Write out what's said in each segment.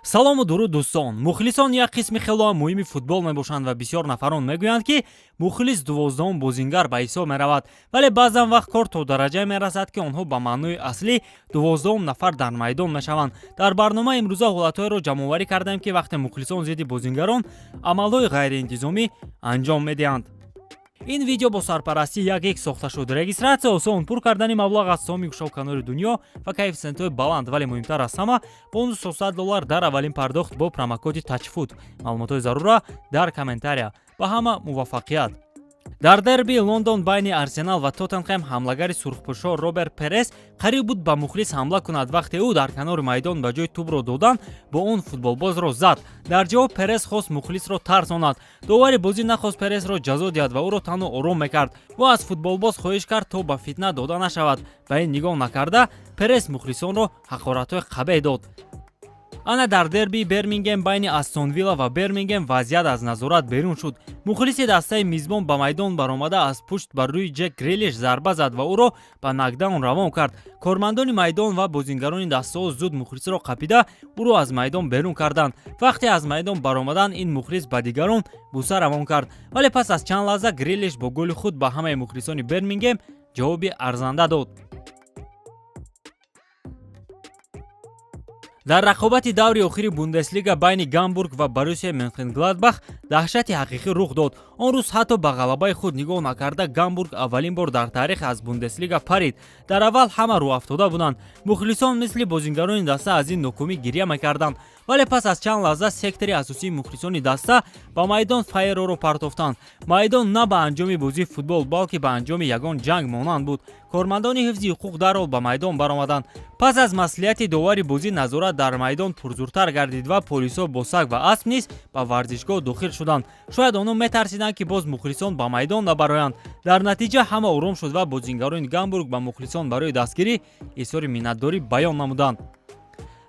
Салому дуруд, дӯстон. Мухлисон як қисми хело муҳими футбол мебошанд ва бисёр нафарон мегӯянд, ки мухлис 12-ум бозингар ба ҳисоб меравад, вале баъзан вақт кор то дараҷае мерасад, ки онҳо ба маънои аслӣ 12-ум нафар дар майдон мешаванд. Дар барномаи имрӯза ҳолатҳоеро ҷамъоварӣ кардем, ки вақте мухлисон зидди бозингарон амалҳои ғайриинтизомӣ анҷом медиҳанд. Ин видео бо сарпарастии як икс сохта шуд. Регистрация осон, пур кардани маблағ аз сомӣ гӯшаву дунё ва коэффисиентҳои баланд, вале муҳимтар аз ҳама бонус то 100 доллар дар аввалин пардохт бо промокоди Тачфуд. Маълумотҳои зарура дар комментария. Ба ҳама муваффақият. Дар дерби Лондон байни Арсенал ва Тоттенхэм ҳамлагари сурхпӯшо Роберт Перес қариб буд ба мухлис ҳамла кунад, вақте ӯ дар канори майдон ба ҷои тӯбро додан бо он футболбозро зад. Дар ҷавоб Перес хост мухлисро тарсонад. Довари бозӣ нахост Пересро ҷазо диҳад ва ӯро танҳо ором мекард. Ӯ аз футболбоз хоҳиш кард, то ба фитна дода нашавад. Ба ин нигоҳ накарда, Перес мухлисонро ҳақоратҳои қабеҳ дод. Ана дар дербии Бермингем байни Астон Вилла ва Бермингем вазъият аз назорат берун шуд. Мухлиси дастаи мизбон ба майдон баромада, аз пушт бар рӯи Ҷек Грелиш зарба зад ва ӯро ба нокдаун равон кард. Кормандони майдон ва бозингарони дастаҳо зуд мухлисро қапида, ӯро аз майдон берун карданд. Вақте аз майдон баромадан, ин мухлис ба дигарон буса равон кард, вале пас аз чанд лаҳза Грелиш бо голи худ ба ҳамаи мухлисони Бермингем ҷавоби арзанда дод. Дар рақобати даври охири Бундеслига байни Гамбург ва Боруссия Менхенгладбах даҳшати ҳақиқӣ рух дод. Он рӯз ҳатто ба ғалабаи худ нигоҳ накарда, Гамбург аввалин бор дар таърих аз Бундеслига парид. Дар аввал ҳама рӯҳафтода буданд. Мухлисон мисли бозингарони даста аз ин нокомӣ гирья мекарданд, вале пас аз чанд лаҳза сектори асосии мухлисони даста ба майдон фаерҳоро партофтанд. Майдон на ба анҷоми бозии футбол, балки ба анҷоми ягон ҷанг монанд буд. Кормандони ҳифзи ҳуқуқ дарҳол ба майдон баромаданд. Пас аз маслиҳати довари бозӣ назорат дар майдон пурзуртар гардид ва полисҳо бо саг ва асп низ ба варзишгоҳ дохил шуданд. Шояд онҳо метарсиданд, ки боз мухлисон ба майдон набароянд. Дар натиҷа ҳама ором шуд ва бозингарони Гамбург ба мухлисон барои дастгирӣ изҳори миннатдорӣ баён намуданд.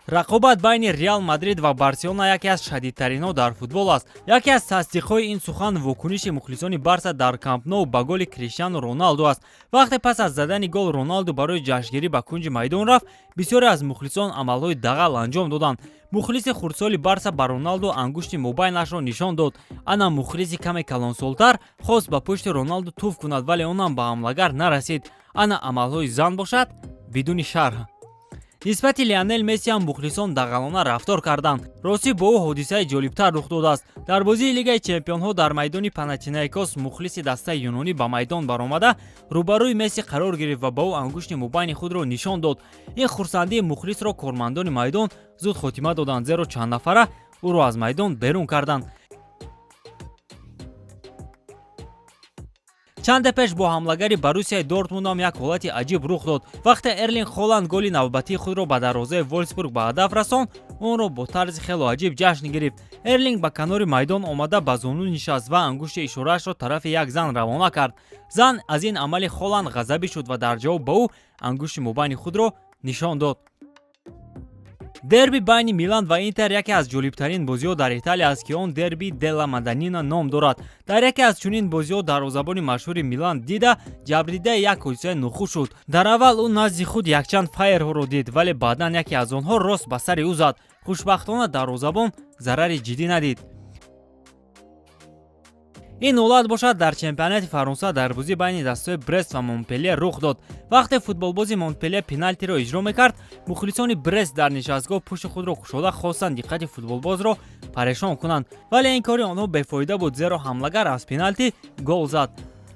Рақобат байни Реал Мадрид ва Барселона яке аз шадидтаринҳо дар футбол аст. Яке аз тасдиқҳои ин сухан вокуниши мухлисони Барса дар Камп Ноу ба голи Криштиану Роналду аст. Вақте пас аз задани гол Роналду барои ҷашнгирӣ ба кунҷи майдон рафт, бисёре аз мухлисон амалҳои дағал анҷом доданд. Мухлиси хурдсоли Барса ба Роналду ангушти мобайнашро нишон дод. Ана мухлиси каме калонсолтар хост ба пушти Роналду туф кунад, вале онам ба ҳамлагар нарасид. Ана амалҳои зан бошад, бидуни шарҳ. Нисбати Лионел Месси ҳам мухлисон дағалона рафтор карданд. Ростӣ, бо ӯ ҳодисаи ҷолибтар рух додааст. Дар бозии Лигаи чемпионҳо дар майдони Панатинаикос мухлиси дастаи юнонӣ ба майдон баромада, рӯбарӯи Месси қарор гирифт ва ба ӯ ангушти мобайни худро нишон дод. Ин хурсандии мухлисро кормандони майдон зуд хотима доданд, зеро чанд нафара ӯро аз майдон берун карданд. Чанде пеш бо ҳамлагари Боруссияи Дортмундам як ҳолати аҷиб рух дод. Вақте Эрлинг Холанд голи навбатии худро ба дарвозаи Волсбург ба ҳадаф расонд, онро бо тарзи хело аҷиб ҷашн гирифт. Эрлинг ба канори майдон омада, ба зону нишаст ва ангушти ишораашро тарафи як зан равона кард. Зан аз ин амали Холанд ғазабӣ шуд ва дар ҷавоб ба ӯ ангушти мобайни худро нишон дод. Дерби байни Милан ва Интер яке аз ҷолибтарин бозиҳо дар Италия аст, ки он дерби Делла Маданина ном дорад. Дар яке аз чунин бозиҳо дарвозабони машҳури Милан Дида ҷабрдидаи як ҳодисаи нохуш шуд. Дар аввал ӯ назди худ якчанд фаерҳоро дид, вале баъдан яке аз онҳо рост ба сари ӯ зад. Хушбахтона, дарвозабон зарари ҷиддӣ надид. Ин ҳолат бошад дар чемпионати Фаронса дар бозӣ байни дастаҳои Брест ва Монпеле рух дод. Вақте футболбози Монпеле пеналтиро иҷро мекард, мухлисони Брест дар нишастгоҳ пушти худро кушода хостанд диққати футболбозро парешон кунанд, вале ин кори онҳо бефоида буд, зеро ҳамлагар аз пеналти гол зад.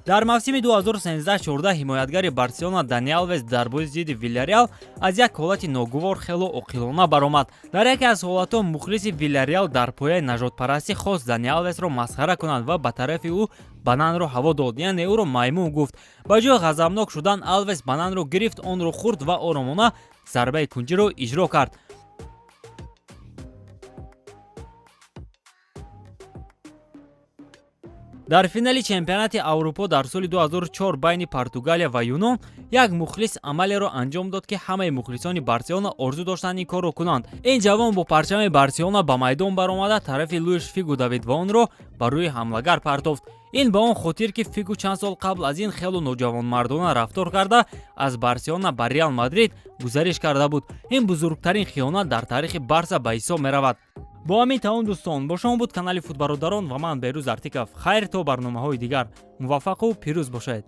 Дар мавсими 2013-14 ҳимоятгари Барселона Дани Алвес дар бозӣ зидди Вилляреал аз як ҳолати ногувор хело оқилона баромад. Дар яке аз ҳолатҳо мухлиси Вилляреал дар пояи нажодпарастӣ хост Дани Алвесро масхара кунад ва ба тарафи ӯ бананро ҳаво дод, яъне ӯро маймун гуфт. Ба ҷои ғазабнок шудан, Алвес бананро гирифт, онро хӯрд ва оромона зарбаи кунҷиро иҷро кард. Дар финали чемпионати Аврупо дар соли 2004 байни Португалия ва Юнон як мухлис амалеро анҷом дод, ки ҳамаи мухлисони Барселона орзу доштанд ин корро кунанд. Ин ҷавон бо парчами Барселона ба майдон баромада, тарафи Луиш Фигу давид ва онро ба рӯи ҳамлагар партофт. Ин ба он хотир, ки Фигу чанд сол қабл аз ин хело ноҷавонмардона рафтор карда, аз Барселона ба Реал Мадрид гузариш карда буд. Ин бузургтарин хиёнат дар таърихи Барса ба ҳисоб меравад. Бо ҳамин тамом, дӯстон. Бо шумо буд канали Футбародарон ва ман, Берӯз Артиков. Хайр, то барномаҳои дигар. Муваффақу пирӯз бошед.